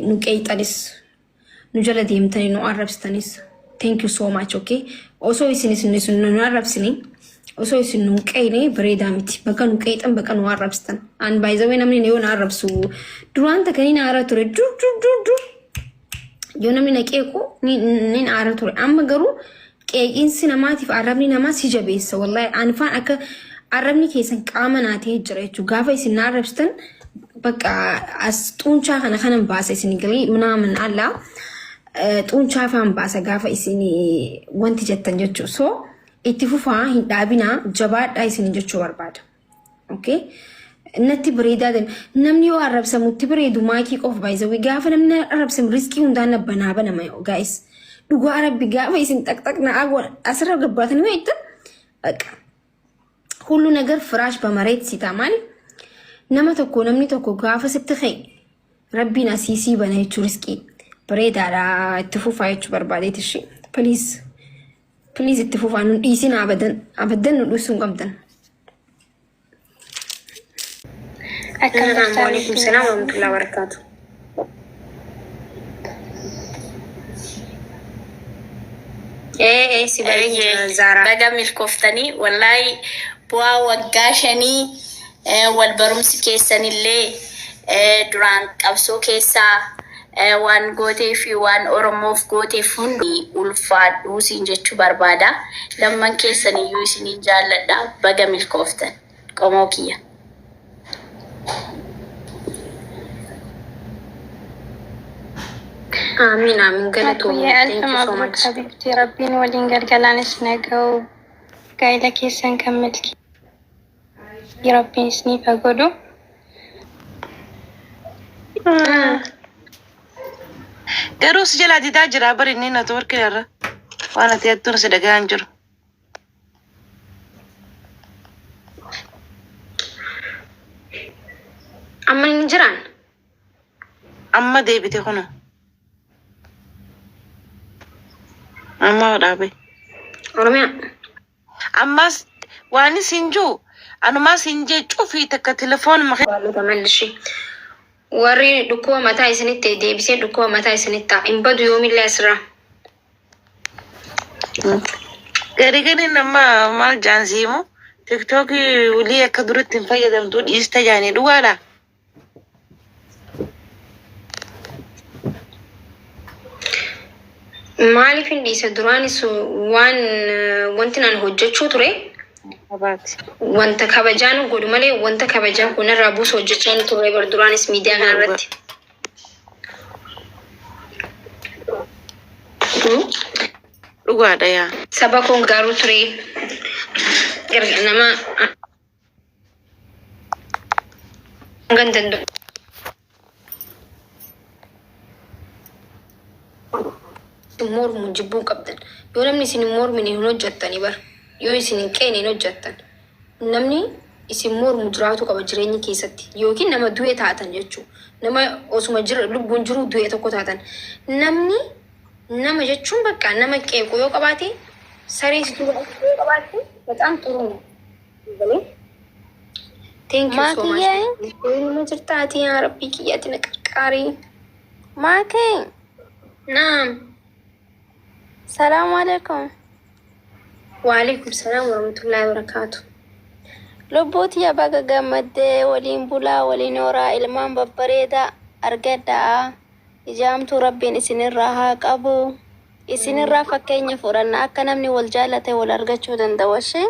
nu qeeyxanis nu jala deemtanii nu arrabsitanis thank you so much, okay. Osoo isin isin nu arrabsine, osoo isin nu qeeyne bareedaa miti. Bakka nu qeeyxan, bakka nu arrabsitan. An by the way, namni yoo na arrabsu duraan takanii na aara ture. Dur dur dur dur yoo namni na qeequ ni aara ture. Amma garuu qeeqiinsi namaatiif arrabni namaa si jabeessa. Wallahi ani faan akka arrabni keessan qaama naa ta'ee jira jechuudha. Gaafa isin na arrabsitan bakka as xuunchaa kana kanan baasa isin galii minaamin allaa xuunchaa faan baasa gaafa isin wanti jettan jechuudha. So itti fufaa, hin dhaabinaa, jabaadhaa isin jechuu barbaada. Okay? Natti bareedaa deema. Namni yoo arrabsamu itti bareedu maakii qofa baay'isawwi. Gaafa namni arrabsamu riskii hundaan banaa banama, guys. Dhugaa rabbi, gaafa isin xaqxaq na asirra gabbaatanii wayittan በቃ ሁሉ ነገር ፍራሽ በመሬት ሲታ maali nama tokko, namni tokko gaafa sitti ka'e rabbiin asiisii bana jechuu. Riskii bareedaadha, itti fufaa jechuu barbaadeet. Ishee please, please, itti fufaa, nu dhiisin abadan, abadan nu dhiisuu hin qabdan. Akkam jirta? Waalaikum salaam warahmatullahi wabarakatuh. Ee, si bareen jira Zaaraa. Baga milkooftanii. Wallaahi bu'aa waggaa 5 wal barumsi keessanillee duraan qabsoo keessaa waan gootee fi waan Oromoof gooteef hundi ulfaadhuu siin jechuu barbaada. Lamman keessaniyyuu isiniin jaalladha. Baga milkooftan qomoo kiyya. Amiin, amiin, galatoomii. Akuyye, Thank alf you so مبروك much. حبيبتي. Rabbiin waliin galgalaan isin haa ga'u. Gaa'ela keessan kan milkii Rabbiin isiniif haa godhu. Garuu si jalaa didaa jira bari inni networkii irra. Waan ati jettuun si dhagahaa hin jiru. Amma hin jiraan. Amma deebite kuno. Amma dhaabe. Oromiyaa. Ammas waan isin jiru anumaa sin jee cufii takka telefoonuma. Baallota mallishee. Warri dhukkuba mataa isinitti ta'e deebisee dhukkuba mataa isinitti ta'a. Hin badu yoomillee asirraa. Gari gari nama maal jaansiimu TikTokii walii akka duratti hin fayyadamtu dhiiste jaanii, dhugaadha. Maaliif hin dhiise? Duraanis waan wanti naan hojjechuu ture Qabaati. wanta kabajaa nu godhu malee wanta kabajaa kun irraa buusu hojjechaa hin turre bar duraanis miidiyaa kana irratti. Dhugaadha yaa. Saba koon garuu ture nama hangan danda'u mormu jibbuu qabdan. Yoo namni isin hin mormine hin hojjettani bar. Yoo isin hin qeene hin hojjettan. Namni isin mormu jiraatu qaba jireenya keessatti. Yookiin nama du'e taatan jechuudha. Nama osuma jira lubbuun jiru du'e tokko taatan. Namni nama jechuun bakka nama qeequ yoo qabaate, saree si duuba yoo qabaatte በጣም ጥሩ ነው። Thank you so much. Maakiyyee. Nama jirta ati, yaa rabbii kiyyaati na qarqaari. Maakii. Naam. Salaamu alaikum. Waalaikum salaam warahmatullahi wabarakatuh. Lubbuuti baga gammaddee, waliin bulaa, waliin horaa, ilmaan babbareedaa argadhaa. Ijaamtuu Rabbiin isinirraa haa qabu. Isinirraa fakkeenya fudhanna akka namni wal jaalate wal argachuu danda'u ishee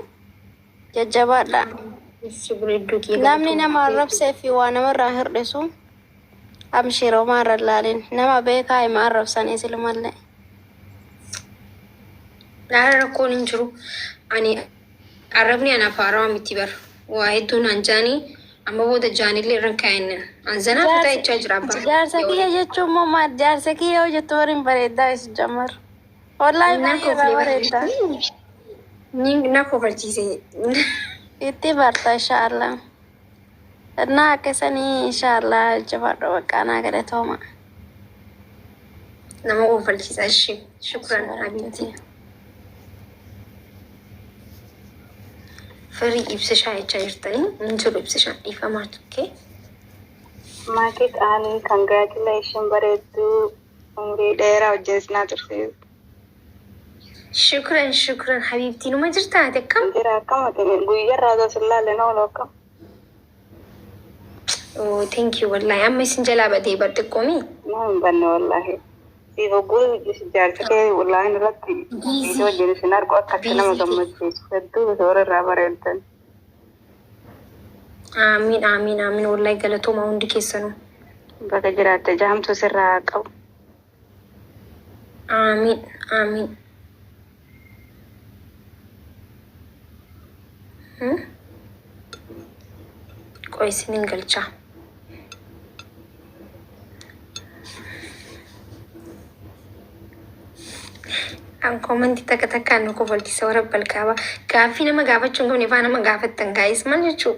jajjabaadha. Si bareedduu kiyya. Namni nama arrabsee fi waa namarraa hir'isu amshiroo maarra laalin, nama beekaa hima arrabsanii silumallee. Dhaara rakkoon hin jiru. Ani arrabni anaaf haarawaa miti bar. Waa hedduun an jaanii amma booda jaanillee irran kaa'innan. An zanaa fataa jechaa jira abbaa. Jaarsa kiyya jechuun immoo maal? Jaarsa kiyya yoo jettu waliin bareeddaa isu jammar. Wallaahi Na baay'ee irraa koflee bareedda. Ni na kofalchiise. Itti barta inshaallah. Na akkasanii inshaallah, jabaadhu, baqqaa naa galatooma. Nama kofalchiisa ishee. Shukran حبيبتي. Firii ibsishaa jechaa jirtanii hin jiru ibsishaan, dhiifamaa tukkee. Maakii qaalii, congratulation bareedduu, umrii dheeraa wajjin isin tursiisu. Shukran, shukran habiibtii. Numa jirtaa ati akkam? Jira, akkamati guyyarraa osoo sin laalle na oolu akkam. Oh, thank you wallahi. Amma isin jalaa badee bar xiqqoomi. Na hin banne wallahi. Siif hogguu jaarsa kee wallahi irratti Busy. viidiyoo wajjin isin argu akka itti nama Busy ta'e. gammachiisu. Hedduu toora irraa bareeddan. Amiin, amiin, amiin, wallahi galatooma hundi keessanuu. Baga jiraatte, jaamtuu sirraa haa qabu. Amiin, amiin. Qoy isinin galchaa. An comment takka takkaan nu kofalchisa warra balkaaba. Gaaffii nama gaafachuu hin qabne faa nama gaafattan, guys, maal jechuu?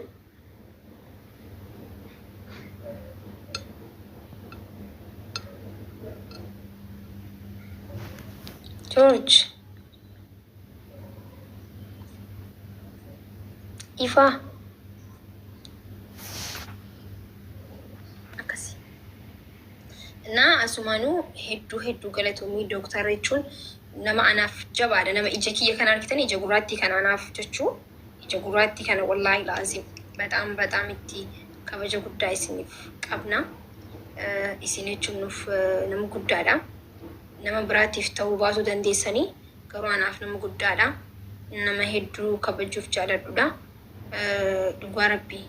George. Ifaa. Akkasi. Naa asumaanuu hedduu hedduu galatoomii. Dooktar jechuun nama anaaf jabaadha. Nama ija kiyya kana argitan, ija gurraattii kana anaaf jechuu, ija gurraattii kana wallaahi laazim በጣም በጣም itti kabaja guddaa isiniif qabna. Isin jechuun nuuf nama guddaadha. Nama biraatiif ta'uu baasuu dandeessanii, garuu anaaf nama guddaadha. Nama hedduu kabajuuf jaaladhudha. Dhugaa rabbi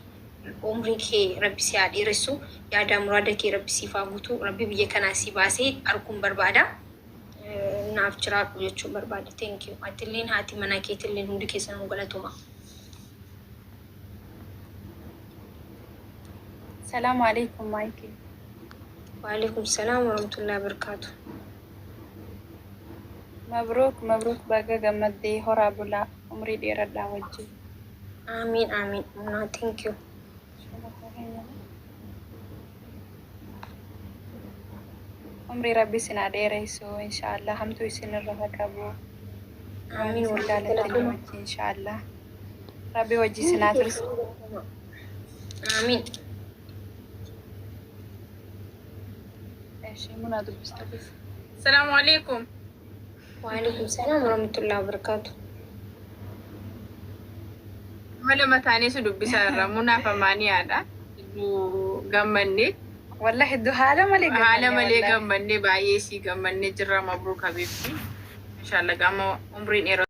umrii kee rabbi si haa dheeressu, yaada muraada kee rabbi siif haa guutu, rabbi biyya kanaa si baasee arguun barbaada. Naaf jiraadhu jechuun barbaada. Thank you. Atilleen, haati manaa keetilleen, hundi keessanuu galatuma. Salaamu alaikum, Maayikii. Waalaikum salaam warahmatullahi wabarakatuh. Mabruuk, mabruuk, baga gammaddee, horaa bulaa, umrii dheeradhaa wajjin. Amiin, amiin. Munaa, thank you. Umrii rabbi isin haa dheeressu inshaallah, hamtuu isin irra haa qabu. Waan Amiin isin wallahi jaalattanii galatuma. wajjin inshaallah. Rabbi wajji isin haa tursu. Amiin. Ishee munaa dubbistafis. Salaamu alaikum. Waalaikum salaam warahmatullahi wabarakatuh. Nama lama taanee si dubbisaa irra munaaf amaaniyaadha. Hedduu gammanne. Wallahi hedduu haala malee Haala gammanne malee wallahi. Gammanne, baay'ee si gammanne jirra. Mabruuk habiibti. Inshallah gama umriin dheeratu.